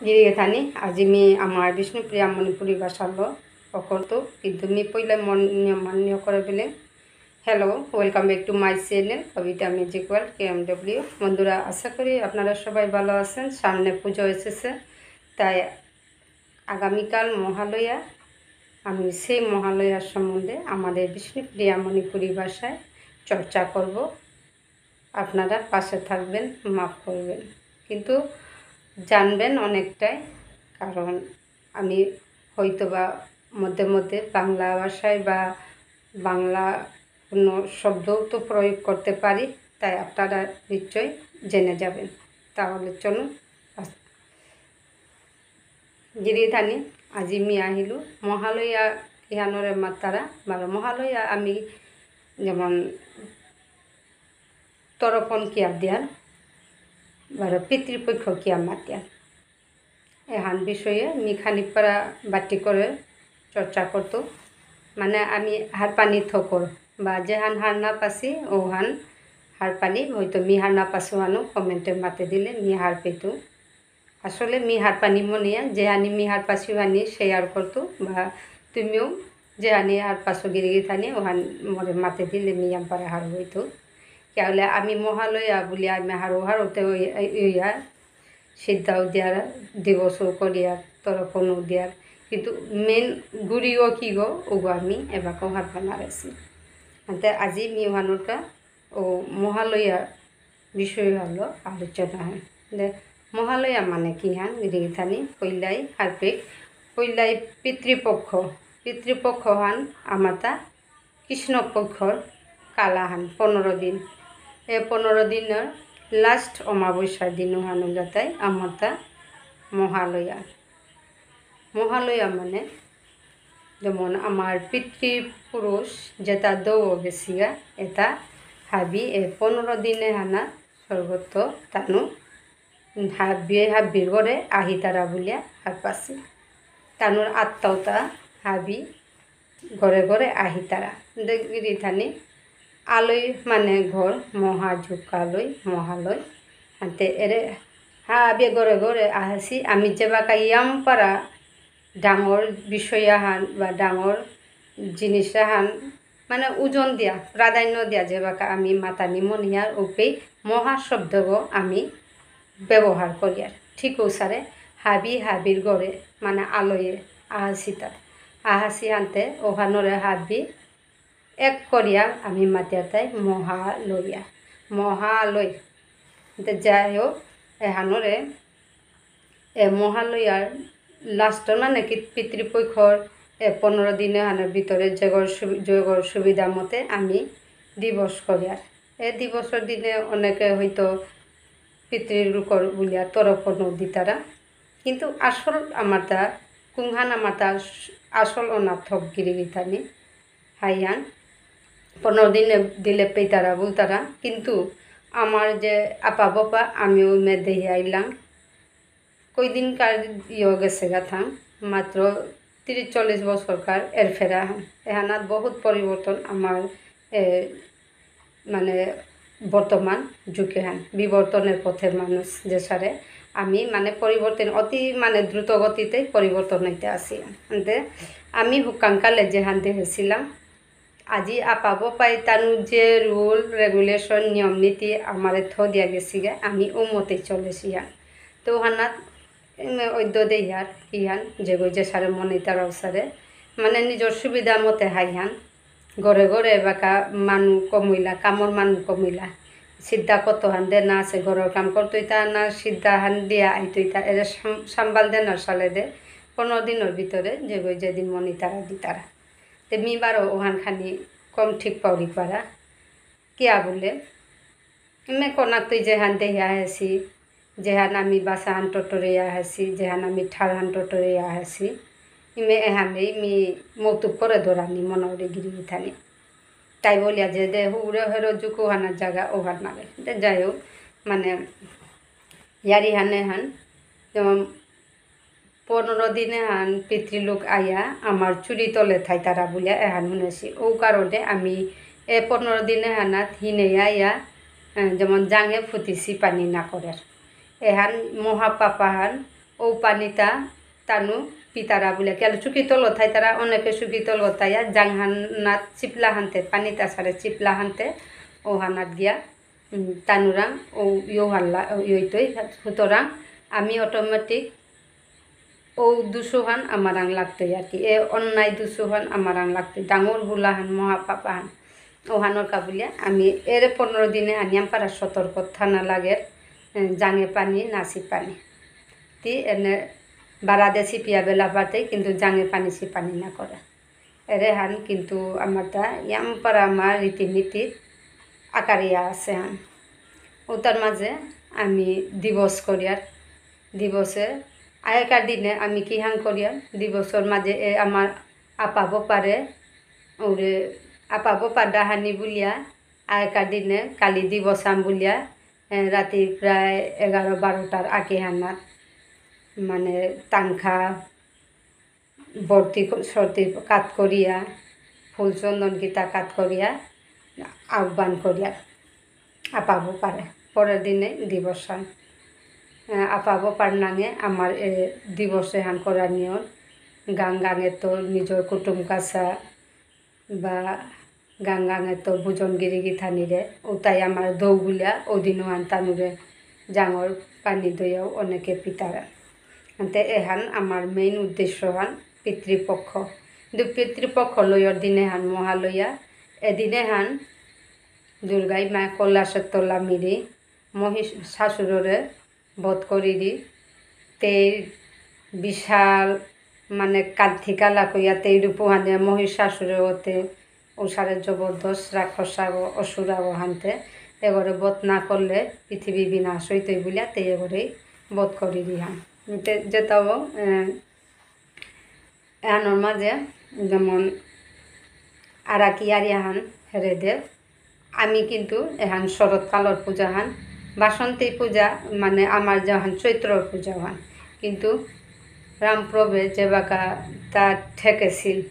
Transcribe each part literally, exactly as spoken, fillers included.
গিরি গিথানি, আজি মি আমার বিষ্ণুপ্রিয়া মণিপুরী ভাষালো অকরতৌ, কিন্তু মি পইলা মন নিয়ম মান্য করে বেলে। Hello, welcome back to my channel, Kavita Magic World, K M W। বন্ধুরা, আশা করি আপনারা সবাই ভালো আছেন। সামনে পুজো এসেছে, তাই আগামীকাল মহালয়া, আমি সেই মহালয়ার সম্বন্ধে আমাদের বিষ্ণুপ্রিয়া মণিপুরী ভাষায় চর্চা করব। আপনারা পাশে থাকবেন, মাফ করবেন, কিন্তু জানবেন অনেকটাই, কারণ আমি হয়তো বা মধ্যে মধ্যে বাংলা ভাষায় বা বাংলা কোনো শব্দও তো প্রয়োগ করতে পারি, তাই আপনারা নিশ্চয়ই জেনে যাবেন। তাহলে চলুন, আস-, গিরি গিথানি, আজি মি আহিলু মহালয়া কিহানরে মাতারা, বারো মহালয়া আমি যেমন তর্পণ কিয়া দিয়ার, বারো পিতৃপক্ষ কিয়া মাতিয়ার। এহান বিষয়ে মি খানিক পারা বাটি করে চর্চা করতৌ। মানে আমি হারপানি থকর বা যেহান হার না পাসি, ওহান হারপানি, হয়তো মি হার না পাসু আনো comment-এ মাতে দিলে মি হার পেতু। আসলে মি হারপানি মনিয়া, যেহানি মি হার পাসি হানি share করতৌ, বা তুমিও যেহানি হার পাসো গিরি গিথানি, ওহান মোরে মাতে দিলে মি ইয়াম পারা হার হইতৌ। কিয়া বুলে আমি মহালয়া বুলিয়া আমি হারৌ হারৌতে ওই, ওই, ওইয়া সিদ্ধাও দিয়ার, দিবসও করিয়ার, তর্পণও দিয়ার। কিন্তু main গুড়িও কি গো, ওগো আমি এবাকাও হারপা নারেসি। আনতে আজি মি ওহানরকা ও মহালয়া বিষয় হলো আলোচনা হয়। দে, মহালয়া মানে কিহান, গিরি গিথানি, পইলাই হারপেক, পইলাই পিতৃপক্ষ। পিতৃপক্ষ হান আমাতা কৃষ্ণপক্ষর কালাহান পনেরো দিন। এ পনেরো দিনর last অমাবস্যার দিন ওহান উল্লাতাই আমাতা মহালয়া। মহালয়া মানে যেমন আমার পিতৃপুরুষ যেতা দৌ গেসিগা, এতা হাবি এ পনেরো দিনে হানা স্বর্গত তানু হাবি হাবির ঘরে আহিতারা বুলিয়া হারপাসি। তানুর আত্মাওতা হাবি ঘরে ঘরে আহিতারা। দে গিরি গিথানি, আলয় মানে ঘর, মহা যুক্ত আলয়, মহালয়। আনতে এরে হাবি ঘরে ঘরে আহেসি, আমি যেবাকা ইয়াম পারা ডাঙর বিষয় আহান বা ডাঙর জিনিস আহান, মানে ওজন দিয়া, প্রাধান্য দিয়া যেবাকা আমি মাতানি মনিয়ার, ওপেই মহা শব্দগো আমি ব্যবহার করিয়ার। ঠিক ওসারে হাবি হাবির ঘরে, মানে আলয়ে আহাসিতা। আহাসি আনতে ওহানরে হাবি এক করিয়া আমি মাতিয়াতাই মহালয়া। মহালয়। তে যাই হোক, এহানরে এ মহালয়ার last মানে কি পিতৃপক্ষর এ পনেরো দিনে হানের ভিতরে যেগর সুবি-, যেগর সুবিধা মতে আমি দিবস করিয়ার। এ দিবসর দিনে অনেকে হয়তো পিতৃলোকর বুলিয়া তর্পণও দিতারা। কিন্তু আসল আমারতা, কুংহান আমারতা আসল অনাথক গিরি গিথানি। হাইয়ান, পনেরো দিনে দিলে পেইতারা বুলতারা। কিন্তু আমার যে আপা বাবা, আমিও মে দেহি আইলাম। কয়দিনকার ইয়ে গেসেগা থাং, মাত্র ত্রিশ চল্লিশ বছরকার এরফেরা হান। এহানাত বহুত পরিবর্তন আমার, এ, মানে, বর্তমান যুগে হান। বিবর্তনের পথে মানুষ যে সারে, আমি, মানে, পরিবর্তন অতি, মানে, দ্রুত গতিতে পরিবর্তন হইতে আসি। এতে আমি হুকাঙ্কালে যেহান দেখেছিলাম, আজি আপাবো পাই তানু যে rule, regulation, নিয়ম নীতি আমারে থ দিয়া গেছিগা, আমি ও মতে চলেছি হান। তো হানাত এমে অদ্য দেহিয়ার কিহান, যেগো যে সারে মনে তারাও সারে, মানে, নিজর সুবিধা মতে হাইহান। ঘরে ঘরে বাকা মানু কমইলা, কামর মানু কমইলা। সিদ্ধা কত হান দে না আছে, ঘরর কাম করতইতা না, সিদ্ধা হান দিয়া আইতইতা, এরে সাম-, সাম্বাল দেনার সালে দে, পনেরো দিনর ভিতরে যেগো যেদিন মনে তারা দিতারা। তে মি বারো ওহান খানি কম ঠিক পাউরি পারা। কিয়া বুলে? এমে কনাক তুই যেহান দেহিয়া আহেছি, যেহান আমি বাসাহান টটরিয়া আহেছি, যেহান আমি ঠারহান টটরিয়া আহেছি, ইমে এহানেই মি মৌতুক করে ধরানি মনরে গিরি গিথানি। তাই বলিয়া যে দে হুরে হেরো জুকু হানার জায়গা ওহান নাগে। দে যাই হোক, মানে, ইয়ারি হানে হান, যেমন পনেরো দিনে হান পিতৃলোক আয়া আমার চুরি তলে থাইতারা বুলিয়া এহান শুনেছি। ও কারণে আমি এ পনেরো দিনে হানাত হিনে আয়া, আহ, যেমন জাঙে ফুতিছি পানি না করের। এহান মহাপাপা হান ও পানিতা তানু পিতারা বুলে। কিয়ালে চুকি তল থাইতারা, অনেকে চুকি তল থাইয়া, জাংহানাত চিপলা হানতে, পানিতা সারে চিপলা হানতে, ও হানাত গিয়া, উম, তানুরাং, ও ইয়ো হাল্লা, ও ইয়ো ইতই, সুতরাং আমি automatic ও দুসুহান আমারাং লাগতই আর কি। এ অন্যায় দুসুহান আমারাং লাগতই। ডাঙর ভুলাহান, মহাপাপাহান। ওহানর কা বুলিয়া আমি এরে পনেরো দিনে আনিয়াম পারা সতর্ক থানা লাগের, এ, জাঙে পানি, নাসি পানি। তি এনে বারাদে সিপিয়া বেলা পাতে কিন্তু জাঙে পানি সি পানি না করে। এরে হান কিন্তু আমার তা ইয়াম পারা আমার রীতিনীতি আকারিয়া আছে হান। ওটার মাঝে আমি দিবস করিয়ার। দিবসে আগেকার দিনে আমি কি হান করিয়ার? দিবসর মাঝে এ আমার আপা বপারে, ওরে আপা বপার ডাহানি বুলিয়া, আগেকার দিনে কালী দিবস হান বুলিয়া, এ, রাতি প্রায় এগারো বারোটার আগে হানাত, মানে, তাংখা, বর্তি ক-, সর্তি কাত করিয়া, ফুল চন্দন কিতা কাত করিয়া, আহ্বান করিয়া, আপাবো পারে। পরের দিনে দিবস হান। আহ, আপাবো পার নাঙে আমার এ দিবস এহান করা নিয়ম। গাং গাঙে তো নিজর কুটুম কাছা বা গাং গাঙে তো বুজন গিরি গিথানিরে, উতাই আমার দৌ বুলিয়া, ও দিনও আনতানুরে জাঙর পানি দইয়াও অনেকে পিতারা। আনতে এহান আমার main উদ্দেশ্য হান পিতৃপক্ষ। কিন্তু পিতৃপক্ষ লয়র দিনে হান মহালয়া, এদিনে হান দুর্গাই মা কৈলাসের তলা মিরি মহিষাসুররে বধ করিরি। তেই বিশাল মানে কান্থিকা লাকইয়া তেই রূপহানে মহিষাসুরে ওতে উসারে জবরদস্ত রাক্ষস আগ, অসুর আগ হানতে এগরে বধ না করলে পৃথিবী বিনাশ হইতই বুলিয়া তেই এগরেই বধ করিরি হান। তে-, যেতাও, এ, এহানর মাঝে যেমন আরাকি ইয়ারি হান হেরে দে। আমি কিন্তু এহান শরৎকালর পূজা হান, বাসন্তী পূজা মানে আমার যেহান চৈত্রর পূজা হান। কিন্তু রামপ্রভে যে বাকা তা ঠেকেছিল,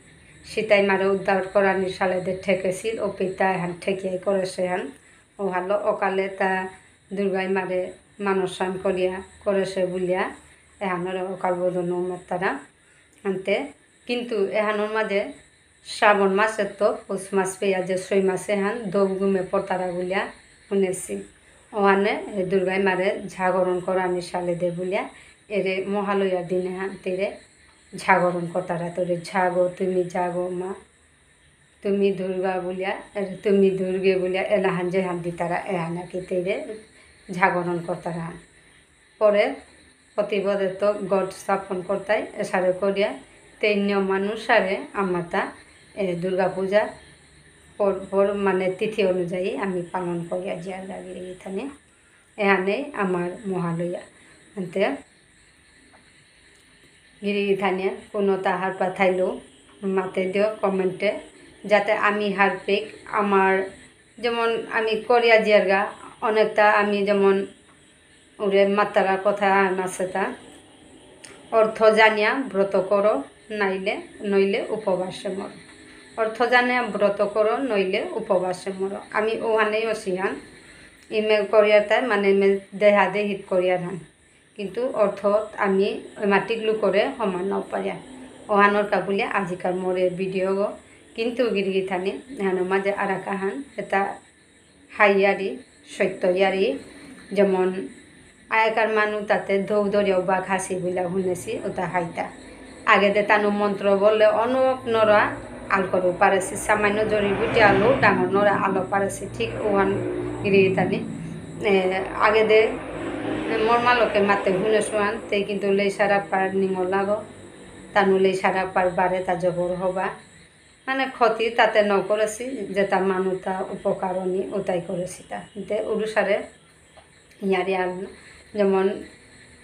সীতাই মারে উদ্ধার করানি সালেদে ঠেকেছিল, ও পিতা এহান ঠেকিয়াই করেছে হান। ও হালো অকালে তা দুর্গাই মারে মানসান করিয়া করেছে বুলিয়া এহানরে অকাল বোধন মাত্তারা। আনতে কিন্তু এহানর মাঝে শ্রাবণ মাসে তো পৌষ মাস পেয়া যে ছয় মাসে হান দৌ গুমে পড়তারা বুলিয়া শুনেছি। ওহানে এ দুর্গাই মারে জাগরণ করানি সালে দে বুলিয়া এরে মহালয়ার দিনে হান তেরে জাগরণ করতারা, তোরে জাগো, তুমি জাগো মা, তুমি দুর্গা বুলিয়া, এ, তুমি দুর্গে বুলিয়া এলাহান যেহান দিতারা এহান আর কি তেরে জাগরণ করতারা। পরে প্রতিপদে তো ঘট স্থাপন করতাই এসারে করিয়া তেই নিয়মানুসারে আমাতা, এ, দুর্গা পূজা পর, পর মানে তিথি অনুযায়ী আমি পালন করিয়া জিয়ার গাগিরি গিথানি। এহানেই আমার মহালয়া। আনতে গিরি গিথানিয়ে কোনো তাহার পাথাইলো মাতে দিও comment এ, যাতে আমি হারপিক আমার যেমন আমি করিয়া জিয়ারগা অনেকটা আমি যেমন ওরে মাতারা কথা আন আছে তা, অর্থ জানিয়া ব্রত করো, নাইলে, নইলে উপবাসে মরো। অর্থ জানিয়া ব্রত করো, নইলে উপবাসে মরো। আমি ওহানেই অসিহান, ইমে করিয়ার তাই, মানে ইমে দেহা দেহিত করিয়ার হান। কিন্তু অর্থ আমি অমাটিক লোকরে সমান না পারিয়া। ওহানর কা বুলিয়া আজিকার মোর এ video গো। কিন্তু গিরি গিথানি, এহানর মাঝে আরাকাহান, এটা হাইয়ারি, সত্য ইয়ারি, যেমন আগেকার মানু তাতে ধৌ ধরিয়াও বাঘ হাসি বুলা শুনেছি, ওটা হাইতা। আগে দে তানু মন্ত্র বললে অনেক নরা আল করে পারেছি, সামান্য জড়িবুটি আলো, ডাঙর নরা আলো পারেছি, ঠিক ওহান গিরি তানি। এ, আগে দে মোর মালকে মাতে শুনেছুয়ান, তে কিন্তু লেইসারা পার নিঙল লাগো, তানু লেইসারা পার বারে তা জবর হবা। মানে ক্ষতি তাতে ন করেছি, যেটা মানুতা উপকারণী ওটাই করেছি তা। তে উড়ুসারে ইয়ারি আর না। যেমন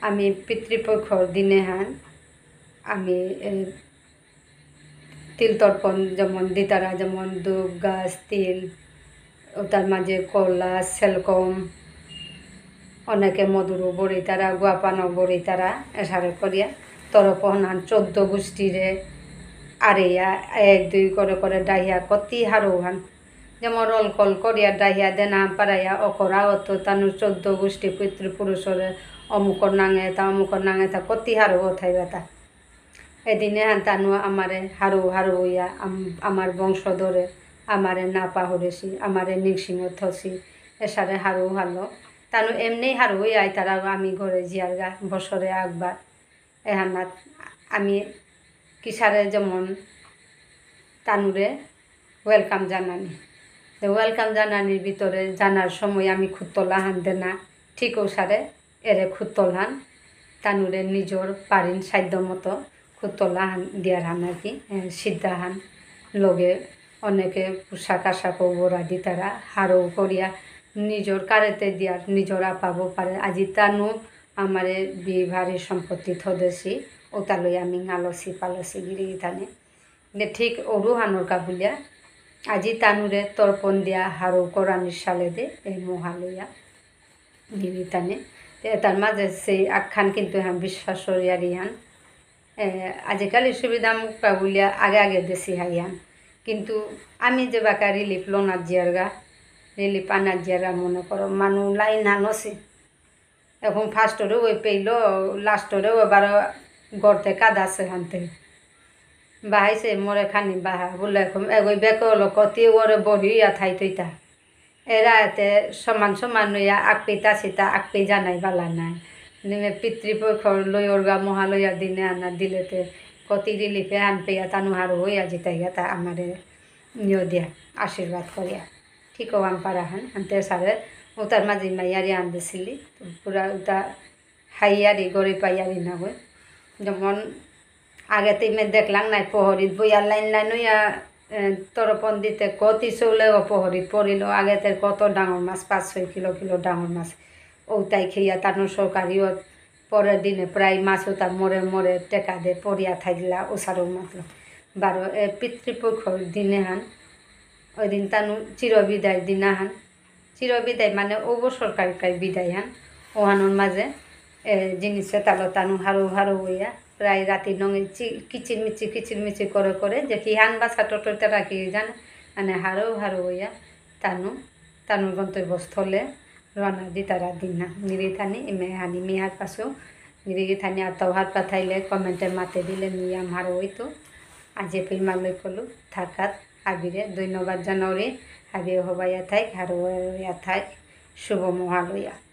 আমি পিতৃপক্ষর দিনে হান আমি, এ, তিল তর্পণ যেমন দিতারা, যেমন ধূপ, গাছ, তিল, ওটার মাঝে কলা, সেলকম, অনেকে মধুরও বড়িতারা, গুয়াপানও বড়িতারা, এসারে করিয়া তর্পণ হান চোদ্দ গোষ্ঠীরে আরেয়া এক দুই করে করে ডাহিয়া কতি হারৌ হান। যেমন রল কল করিয়া ডাহিয়া দেনা পারাইয়া অকরা অত তানু চোদ্দ গোষ্ঠী পিতৃপুরুষরে অমুকর নাঙে তা, অমুকর নাঙে তা, কতি হারৌ থাইবা তা। এদিনে হান তানু আমারে হারৌ হারৌ ইয়া, আম-, আমার বংশধরে আমারে না পাহরেসি, আমারে নিংসিং থসি, এসারে হারৌ হারলো। তানু এমনি হারৌ ইয়া আইতারা, আমি ঘরে জিয়ারগা বছরে একবার। এহানাত আমি কিসারে যেমন তানুরে welcome জানানি। তো welcome জানানির ভিতরে জানার সময় আমি খুত্তলা হান দেনা, ঠিক ওসারে এরে খুত্তল হান, তানুরে নিজর পারিন সাধ্য মতো খুত্তলা হান দিয়ার হান আর কি, এ, সিদ্ধা হান লগে অনেকে পোশাক আশাকও বরা দিতারা, হারৌ করিয়া নিজর কারেতে দিয়ার, নিজর আপাবো পারে। আজি তানু আমারে বিভারি সম্পত্তি থদেসি, ওতা লই আমি নালসি পালসি গিরি গিথানি। দে ঠিক অরু হানর কা বুলিয়া, আজি তানুরে তর্পণ দিয়া হারৌ করানির সালে দে, এই মহালয়া গিরি গিথানি। তে তার মাঝে সেই আখ্যান কিন্তু হান বিশ্বাস করিয়ারি হান। এ, আজিকালি সুবিধা মুখ কা বুলিয়া আগে আগে দেসি হাই হান। কিন্তু আমি যে বাকা relief লোনা জিয়ারগা, relief আনা জিয়ারগা মনে করো, মানু লাইন হানসি। এখন first রে ওই পেইল, last রে ওই বারো গর্তে কাদাসে হানতে। বাহাইসে মোরে খানি বাহা, বুলে এখন এগোই বেক হলো কতি ওরে বড়ি ইয়া থাই তৈতা। এরা এতে সমান সমান ইয়া আকপি তাসিতা আকপি জানাই বালা নাই। নিমে পিতৃপক্ষ লয়রগা মহালয়া দিনে আনা দিলেতে কতি relief এ আন পেয়া তানু হারৌ হইয়া জিতাইয়া তা আমারে নিয় দিয়া আশীর্বাদ করিয়া। ঠিক ওয়ান পারা হান, আনতে সারে উতার মাঝে মাইয়ারি আন দিছিলি, পুরা উতা হাইয়ারি গরি পাইয়ারি না গই। যেমন আগে তো ইমে দেখলাম নাই, পহরিত বইয়া লাইন লাইন হইয়া, এ, তরপন দিতে কতি চৌলে ও পহরিত পড়িল। আগে তো কত ডাঙর মাছ, পাঁচ ছয় কিলো কিলো ডাঙর মাছ। ও তাই খেয়া তানু সরকারিও পরের দিনে প্রায় মাছ ওটা মরে মরে টেকা দে পড়িয়া থাইলা ওসারও মাতল। বারো এ পিতৃপক্ষর দিনে হান, ওই দিন তানু চিরবিদায় দিনা হান। চিরবিদায় মানে অবসর কালকার বিদায় হান। ওহানোর মাঝে, এ, জিনিসে তালো তানু হারৌ হারৌ হইয়া প্রায় রাতি নঙে চি-, কিচিরমিচি, কিচিরমিচি করে করে যে কি হান বাসা টোটোতে রাখি জানে, মানে হারৌ হারৌ হইয়া তানু, তানুর গন্তব্যস্থলে রওনা দিতারা দিনা। নিরিথানি ইমে হানি মিহার পাশু, নিরিথানি আর তো হার পাথাইলে comment এ মাতে দিলে মিয়াম হারৌ হইতো। আজ এ পিমালই কলু থাকাত হাবিরে ধন্যবাদ জানাউরি, হাবিয়ে হবাইয়া থাইক, হারৌ হইয়া থাইক, শুভ মহালয়া।